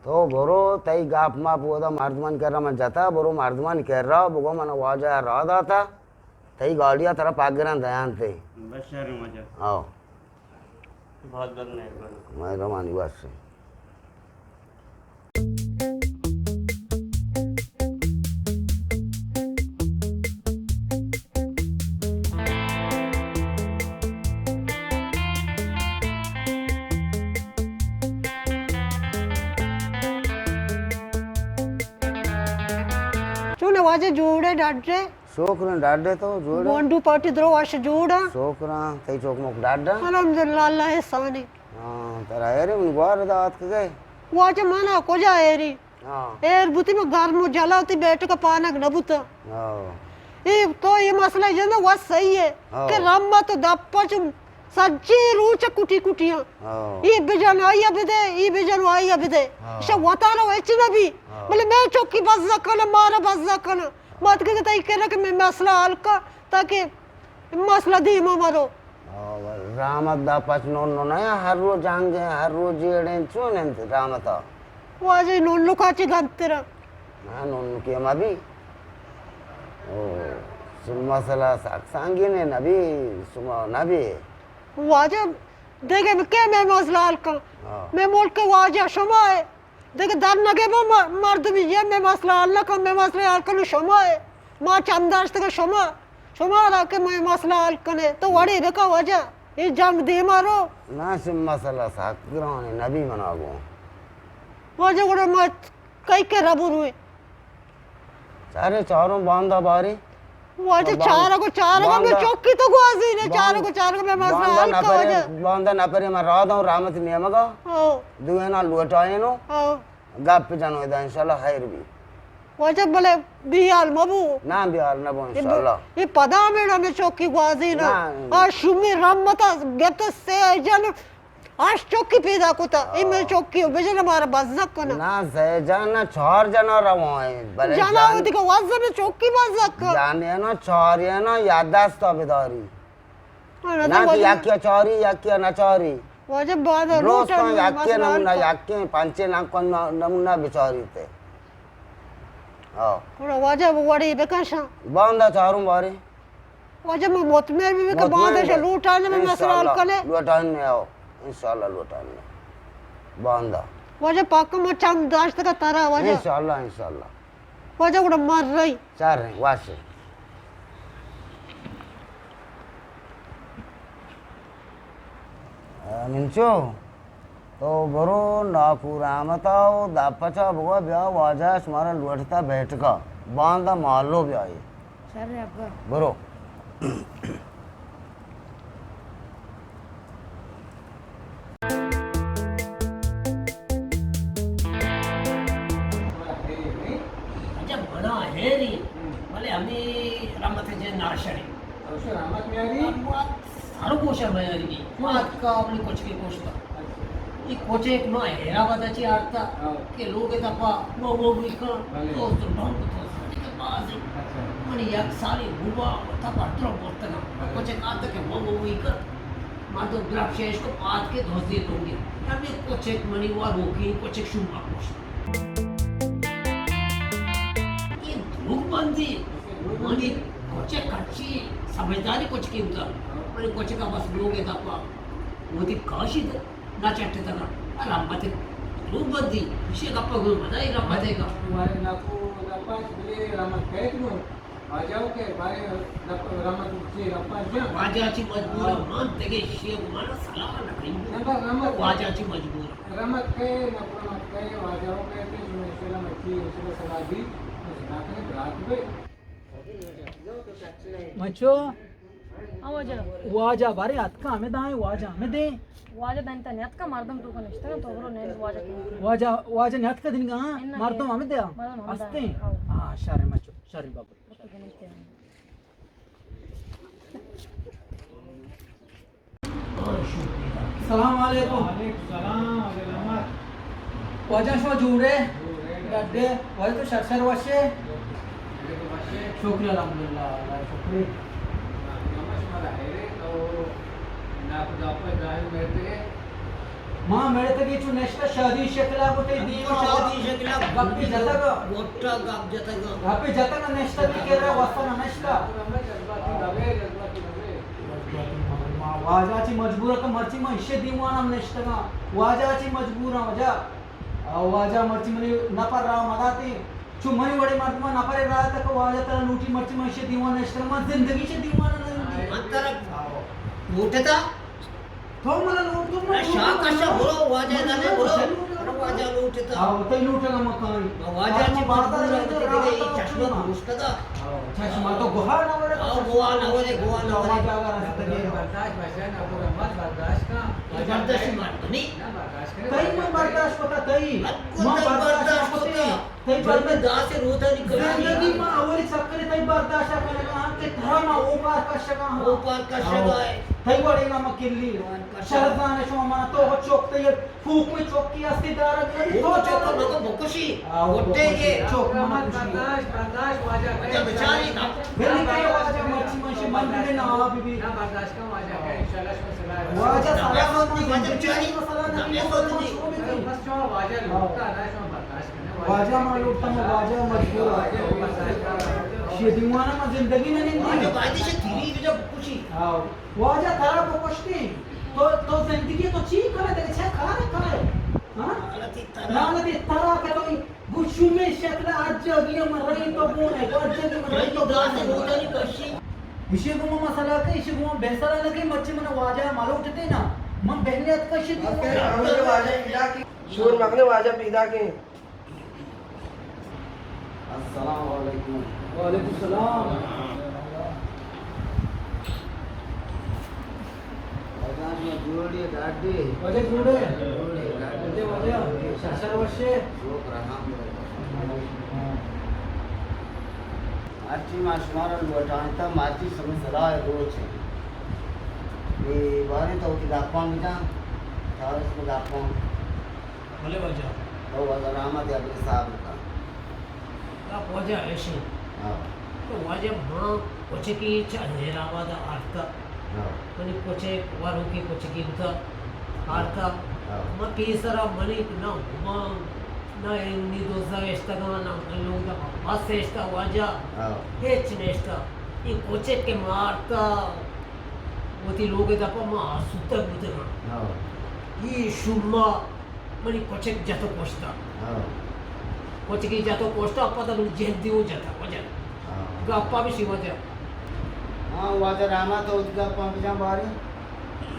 تو برو، تئی گپ مپ اودا مردمانی کرا من جتا، برو مردمانی کرا بگو من واجہ ءَ راہ داتا، تئی گاڑی ءَ ترا پگراں دیانتے۔ بس شر واجہ۔ آؤ۔ بہت بہت مہربانی۔ مہربانی بس۔ چون واجہ جوڑے ڈاڈے؟ شکر ایں، ڈاڈے تو جوڑے؟ گونڈو پارٹی درو واش جوڑا؟ شکر ایں، تئی چوک موک ڈاڈا؟ الحمدللہ، اللہ احسانی۔ ہاں، ترا ایرے من گوار دات کے گئے؟ واجہ منا کجا ایری؟ ہاں۔ ایر بوتی من گرم و جلا وتی بیٹک پانگ نہ بوتا۔ ہاں۔ اے تو اے مسئلہ جندا وت صحیح ہے ہاں۔ کہ رحمت دپا چو سجی روچ کٹی کٹی ہاں۔ ہاں۔ اے بجن آئی بدے، اے بجن آئی بدے۔ ہاں۔ شا وتارا ہچ نہ بی۔ ہاں۔ بلے میں چوکی بزا کنا، مارا بزا کنا۔ مات کے تئی کرا کہ میں مسئلہ حل کا، تاکہ مسئلہ دیما مرو۔ آ، رحمت دا پچ نون نون یا ہر روز جنگ ہیں، ہر روز جیڑیں، چون انت رحمتا؟ واجہ نون نکا چی گنترا۔ ہاں، نون نکی ما بھی۔ او، سن مسئلہ سک سنگین ہے، نبی، شما نبی۔ واجہ دیگہ کہ میں مسئلہ حل کن۔ ہاں۔ میں ملک واجہ شما ہے۔ دگہ در نگے بو م-، مردمی یہ میں مسئلہ حل نہ کن، میں مسئلہ حل کنو شما ہے۔ ما چم داشتگا شما، شما را کہ میں مسئلہ حل کنے، تو وڑے بکا واجہ، یہ جنگ دیما رو۔ نا، شم مسئلہ سک گرانے، نبی منا گو۔ واجہ گڑا ما کئی کے ربو روئے۔ چارے چاروں باندا باری۔ واجہ بان-، چارگو، چارگو میں باندا، چوکی تو گوازی نے، بان-، چارگو، چارگو میں مسئلہ باندا حل کا نپرے، واجہ۔ باندا نپرے میں رادوں رحمت نیمگا۔ ہاں۔ دوینا لوٹائینو۔ ہاں۔ گپ جنو ادا انشاءاللہ خیر بی۔ واجہ بلے بیال مبو۔ نا بیال نبو انشاءاللہ۔ یہ پدا میڑا میں چوکی گوازی نا۔ نا۔ آ شمی رحمت گت سے جن آش چوکی پیدا کتا، اے میں چوکی ہو، بجن مارا بزک کنا۔ نا، سہ جان نا، چار جنا روان ہیں، بلے جنا جان ہو دیگا وزن چوکی بزک کن۔ جان ہے نا، چار ہے نا، یاد دست بداری۔ ہاں، نا تو کہ واجہ یکی چاری، یکی نہ چاری۔ واجہ بعد روز لوٹا کن، یکی مسئلہ نمونہ، حل کن۔ یکی پنچے نہ کن، نمونہ بچاری تے۔ ہاں۔ تھوڑا واجہ وڑی بکشاں۔ باندا چاروں باری۔ واجہ میں مطمئن بھی کہ مطمئن باندش بے۔ لوٹانے میں مسئلہ حل انشاءاللہ کنے۔ لوٹانے آؤ۔ انشاءاللہ لوٹانے۔ باندا۔ واجہ پاک میں چم داشت کا ترا واجہ۔ انشاءاللہ، انشاءاللہ۔ واجہ گڑا مر رہی۔ چار رہی، واسے۔ منچو، تو برو ناکو رحمتا و داپچا بگو بیا واجہ شمارا لوٹتا بیٹھکا، باندا مالو بیائی۔ شر ابا۔ برو۔ اچھا، بڑا ہیری، بلے ہمیں رحمت جے ناشری۔ رحمت میاری؟ سر گوشا میاری۔ آتکا اپنی کچکے کشتا۔ اچھا۔ یہ کچک ما حیرآباد چی آرتا ہاں۔ کہ لوگ دپا وہ وہ بھی کن، بلے۔ دوست ڈھونڈ تو سنی کے پاس۔ اچھا۔ من یک سالی بوبا تپا ترو برتنا۔ بلے۔ کچک آتا کہ وہ وہ بھی کن۔ مردم گرپ شیش کو پاد کے دوستی لوگی۔ ہمیں کچک منی وا روکی، کچک شما کشتا۔ یہ دروگ بندی، منی کچک کچی سمجھداری کچکی ہوتا۔ منی کچکا بس لوگ دپا وتی کاشی نہ چٹتگ۔ رحمت دروگ بندی، ایشی گپا گوش مدار، رحمت کا۔ تمہارے ناکو گپا بلے رحمت کہے تو واجہ کے بارے گپ، رحمت سے گپا جا۔ واجہ چی مجبور ہاں۔ مان دگے شیخ مانا صلاح نہ کہیں۔ نہ بس رحمت واجہ چی مجبور۔ رحمت کہے، ناکو رحمت کہے، واجہ کہے کہ میں سلام اچھی، سلام دی، سلام برات بے۔ مچو۔ ہاں واجہ۔ واجہ بارے اتکا ہمیں دائیں، واجہ ہمیں دیں۔ واجہ دائیں تا نیتکا مردم تو کا نشتگا، تو برو نیند واجہ کن۔ واجہ، واجہ نیتکا دنگا، ہاں؟ انہ مردم ہمیں دیا۔ مردم ہمیں دیا۔ ہستیں؟ ہاں۔ ہاں، شر مچو، شر بابا۔ السلام علیکم۔ وعلیکم السلام، عبدالرحمن۔ واجہ شما جوڑے؟ جوڑے۔ ڈڈے؟ واجہ تو شر شر وشے؟ ڈڈے تو وشے۔ شکر الحمدللہ، اللہ شکر۔ ہاں، نمش مالا ہے رے، تو ناکو داپا ظاہر بیٹھے۔ ما مڑتگی چو نشتہ شادی شکلا گوٹے دیما۔ شادی شکلا گپی جتگا۔ گوٹا گپ جتگا۔ گپی جتگا نشتہ تی کرا وسا نہ نشتہ۔ ما واجہ چی مجبور کہ مرچی ما اشی دیوان ہم نشتگا۔ واجہ چی مجبور ہاں واجہ۔ آ، واجہ مرچی منی نفر راہ مداتے۔ چو منی وڑے مردمان نفر راہ تک واجہ ترا لوٹی مرچی ما اشی دیوان نشتگا۔ ما زندگی چی دیوان نہ نندی۔ من ترا لوٹتا؟ تو منا لوٹ، تو منا اے لوٹ، شاہ تو کشا منا برو، واجہ من دانے لوٹ، برو۔ تو لوٹ۔ برو واجہ لوٹتا۔ آو، تئی لوٹگا مکانی۔ واجہ چی مجبور ہے، تو دیگه چشمہ دوشتگا۔ آو، چشمہ تو گوہا نہ ورے۔ آو، گوہا نہ ورے، گوہا نہ ورے۔ واجہ اگر ایسا تگے۔ برداشت بشن، ابو رحمت برداشت کا۔ برداشت مردنی۔ نہ برداشت کرے۔ تئی من برداشت کتا، تئی۔ من برداشت کتا۔ تئی برداشت۔ داس روتانی کشی۔ زندگی ما اولی چکر تئی برداشت کنگا ہاں کہ ترا ما اوپار کشگا ہاں۔ اوپار کشگا ہے۔ تئی وڑے ما کلی۔ شہزان شما منا تو چوک تئی پوک میں چوکی استی دارا۔ تو چوک مگو بکشی۔ گٹے کے۔ چوک منا کشی۔ برداشت، برداشت واجہ۔ واجہ بچاری نا۔ بلے کہ واجہ مرچی منشی من بھی نہ آ بی بی۔ نہ برداشت۔ واجہ سلام، واجہ بچاری۔ بس شما واجہ لوٹتا، نہ شما برداشت کرنے۔ واجہ ما لوٹتا، ما واجہ مجبور۔ شی دیوانا ما زندگی نہ نندی۔ واجہ باید شی تیری وجہ بکشی۔ ہاں۔ واجہ ترا بکشتی۔ تو، تو زندگی تو چی کنے، تگے چہ کارے کنے؟ ہاں؟ لعنتی ترا۔ لعنتی ترا کہ تو گوں شومیں شکل ءَ ہر جاگہ ءَ من رئیں تو گون ئے، ہر جاگہ من رئیں تو گون ئے۔ داس روتانی کشی۔ ایشی گوں من مسئلہ کہ ایشی گوں من بحث ءَ نہ کہ مرچی من واجہ ءَ ملوٹتے نا، من بہنے اتکا ایشی گوں۔ شور مکنے واجہ پیدا کے۔ السلام علیکم۔ وعلیکم السلام۔ واجہ شما جوڑ ئے ڈاڈے؟ واجہ جوڑ ئے؟ جوڑ ئے ڈاڈے۔ واجہ، واجہ، شر شر وش ئے؟ شکر الحمدللہ۔ ہرچی ما شمارا لوٹائینتا، مرچی شمے صلاح روچ اِنت۔ اے باریں تو وتی گپاں بجن، چارش پہ گپاں۔ بلے واجہ۔ تو واجہ رحمت یا بے صاحب کا۔ گپ واجہ ایش اِنت۔ ہاں۔ تو واجہ ما کچکی چہ حیدرآباد ءَ آرتا۔ ہاں۔ منی کچک وروکیں کچکی بوتا، آرتا۔ ہاں۔ ما پیسرا منی نہ ہما، نہ انی دوزا اشتگا، نہ من لوگ دا بس اشتا واجہ۔ ہاں۔ ہچ نہ اشتا۔ اے کچک کہ ما آرتا، وتی لوگ دپا ما آسودگ بوتگاں۔ ہاں۔ اے شوما منی کچک جت و کشتا۔ ہاں۔ کچکی جت و کشتا، پدا منی جندی و جتا، واجہ۔ ہاں۔ گپا بشی واجہ۔ ہاں، واجہ رحمت، تو وتی گپا بجن بارے۔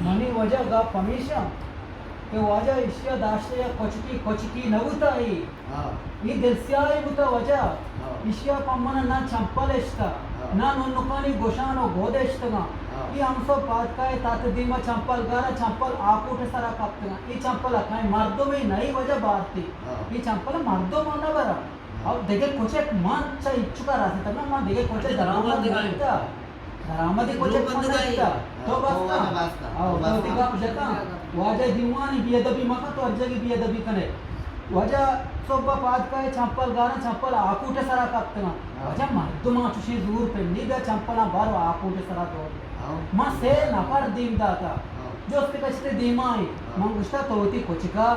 منی واجہ گپ ہمیش اِنت کہ واجہ ایشیا داشتہ یک کچکی، کچکی نہ بوتا اے۔ ہاں۔ اے دلسیاہی بوتا واجہ۔ ہاں۔ ایشیا پہ من نہ چمپل اشتا، ہاں۔ نہ ننکانی گوشان و گود اشتگاں۔ ہاں۔ اے ہمسو پادکائے تات دیما چمپل گارا، چمپل آکوٹ سرا کپتگاں۔ اے چمپل اکائیں مردمے نہ اے واجہ بارتی۔ ہاں۔ اے چمپل مردم نہ برا۔ ہاں۔ اور دگہ کچک من چا اچکا رسیتگاں، من دگہ کچک درآمد نہ بیتا۔ درآمد کچک من نہ بیتا۔ تو بستا۔ ہاں، تو وتی گپ جتا۔ واجہ دیوانی بے ادبی مکن، تو ہر جگہ بے ادبی کنے۔ واجہ صبح پاد کائے چمپل گاراں، چمپل آکوٹ سرا کپتگاں۔ ہاں۔ واجہ مردماں چوشیں زور پہ نی بیا چمپلاں بار و آکوٹ سرا دور۔ ہاں۔ ما سے نفر دیم داتا۔ ہاں۔ جست کشتے دیما ایں۔ ہاں۔ من گوشتا تو وتی کچکا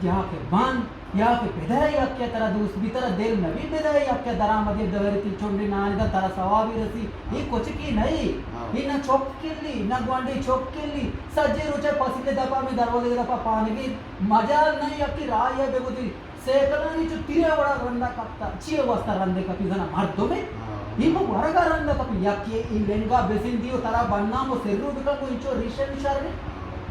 یا کہ بند یا کہ بدئے یکے ترا دوست بی، ترا دل نبی بدئے یکے درآمدی دہرتی چنڈی نانی دا ترا ثوابی رسی۔ اے کچکی نئی، ہاں۔ اے نہ چک کلی، نہ گوانڈی چک کلی۔ سجے روچے پسیلے دپا میں دروازے دپا پانگی مجال نہ یکی راہ یہ بگوزی۔ سیکلانی چو تیرے وڑا رندا کپتا، چیے واسطہ رندے کپی زنا مردمے؟ ہاں۔ اے مو ورگا رندا کپی، یکی اے لنگا بسندی و ترا بنام و سرو بکن کو انچو ریشن شر۔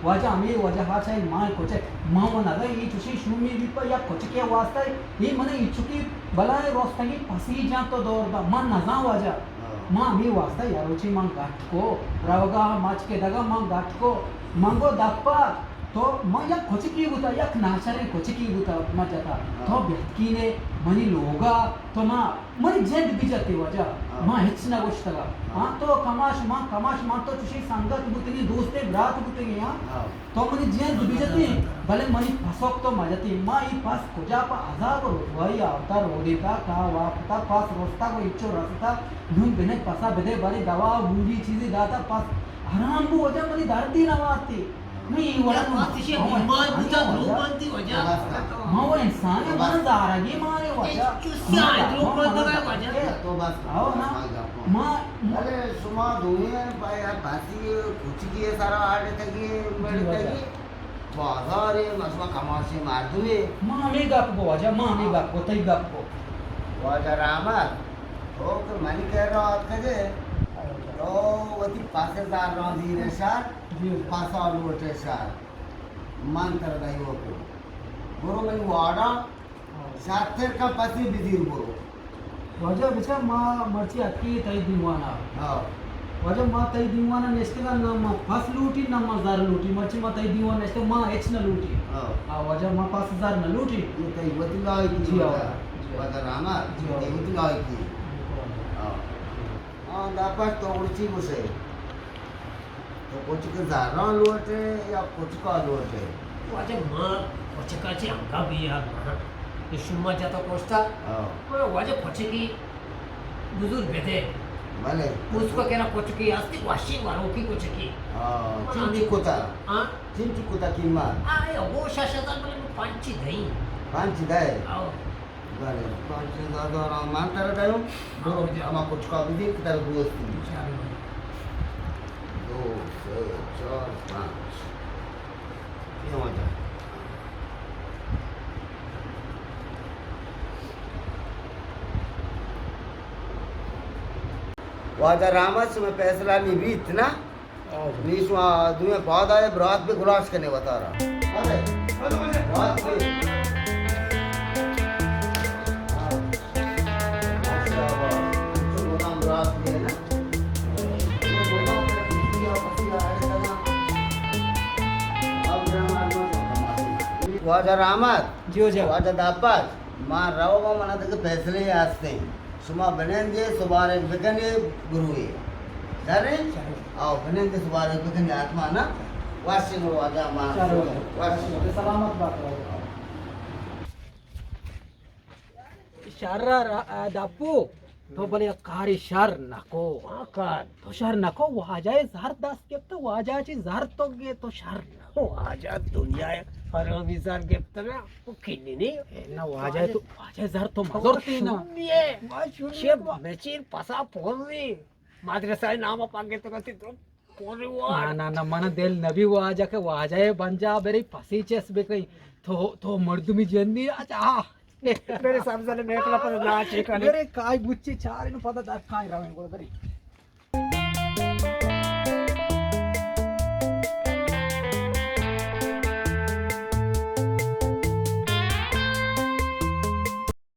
واجہ ہمے وجہ ءَ چہ ما کچک، ما و نزا اے چوشیں شومی بیت پہ یک کچکے واسطہ، اے من اے چکی بلائیں روستگی پسی جنت و دور دا، من نزاں واجہ۔ ہاں۔ ما ہمے واسطہ یا روچے من گٹ کو، روگا مچ کے دگا من گٹ کو، من گو دپا، تو من یک کچکی بوتا، یک ناشریں کچکی بوتا، ما جتا، ہاں۔ تو بیتکینے منی لوگا، تو ما منی جند بجتے واجہ، ہاں۔ ما ہچ نہ گوشتگا۔ ہاں۔ ہاں، تو کماش، ما کماش، ما تو چوشیں سنگت بوتگیں، دوستیں برات بوتگیں، ہاں۔ ہاں۔ تو منی جند بجتے، بلے منی پسوک تو مجتے۔ ما ای پس کجا پہ عذاب و رسوائی آورتا، رودیتا، کاہ واپتا، پس رستا و انچو رستا، نون بنے پسا بدے، بارے دوا و گولی چیزی داتا، پس حرام بو واجہ منی دردی نہ وارتی۔ نہیں، یہ والا تو بس اسی بیمار بوتا، دروگ بنتی واجہ۔ ما وہ انسان ہے، ما زارگی مارے واجہ۔ چوسیا ہے، دروگ بنتا ہے واجہ۔ تو بس۔ آؤ نا۔ ما، ما ارے شما دوئیں پایا پاسی کچھ کی سارا آڑے تگی، میڑے تگی۔ بازار ہے، ما شما کماشے مردمے۔ ما ہمیں گپ کو واجہ، ما ہمیں گپ کو، تئی گپ کو۔ واجہ رحمت، تو کہ منی کہہ رہا آتکگے، تو وتی پاسے زار راں دیر شار۔ جی۔ پاسا لوٹے شار۔ من تر دایو کو۔ برو منی واڑا، ہاں۔ شاتر کا پسی بزیر برو۔ واجہ بچار ما مرچی اتکی تئی دیوانا۔ ہاں۔ واجہ ما تئی دیوانا نشتگا، نہ ما پس لوٹی، نہ ما زر لوٹی۔ مرچی ما تئی دیوان نشتگ، ما ہچ نہ لوٹی۔ ہاں۔ ہاں، واجہ ما پس زر نہ لوٹی۔ یہ تئی وتی لائقی جی، ہاں۔ واجہ۔ جی۔ واجہ رحمت، جی، ہاں۔ تئی وتی لائقی۔ بالکل واجہ۔ ہاں۔ ہاں، دا پس تو گڑا چی گوشے؟ تو کچک زراں لوٹے یا کچکا لوٹے؟ واجہ ما کچکا چی انگا بے حال مانا۔ کہ شما جتا کوشتا؟ ہاں۔ ما واجہ کچکی بزور بدے۔ بلے۔ اس کو کہنا کچکی ہستی واشی وروکی کچکی۔ ہاں، ما چنچی کتا؟ ہاں؟ چنچی کتا قیمت؟ آ، اے وہ شش ہزار بلے میں پانچی دئی۔ پانچی دے؟ ہاں۔ بلے، پانچ ہزار دارا من ترا دئیوں۔ برو، ہاں۔ ہما کچکا بدی کہ ترا دوستی۔ انشاءاللہ۔ دو، سے، چار، پانچ۔ یہ واجہ۔ واجہ رحمت، شما فیصلہ نی بیت نا؟ نی شما دوئیں پاد آئے، برات بہ گلاش کنے وتارا۔ برات بہ۔ واجہ رحمت۔ جی واجہ۔ واجہ داپاش، ما رو، ما منا دگہ فیصلے ہستیں۔ شما بنندے، سبارگ بکنے، بروے۔ شریں؟ شریں۔ آؤ، بنندے، سبارگ بکنے، آتما نا۔ واشی گڑا واجہ ما۔ شریں۔ واشی۔ سلامت بات۔ شر را-، دپو، تو بلے کاری شر نکو۔ ہاں کار۔ تو شر نکو، واجہ زر دست گپت، واجہ چی زر تو گے، تو شر نکو۔ واجہ دنیا حرامی زر گپت نا۔ او کلی نی؟ اے نہ واجہ تو، واجہ زر تو مزور تی نا۔ شنیے۔ چے بچیر پسا پوزی۔ مدرسہ نام پاک گے تو کتی تو پوزی وا۔ نا، نا، نا، من دل نبی واجہ کہ واجہ بنجا بری پسی چس بکئی۔ تو، تو مردمی جنی اچ آ۔ میرے سبزل میکلا پر نا چیکا۔ میرے کائی بچے چارے نو پتا در کائی راویں گوڑ بری۔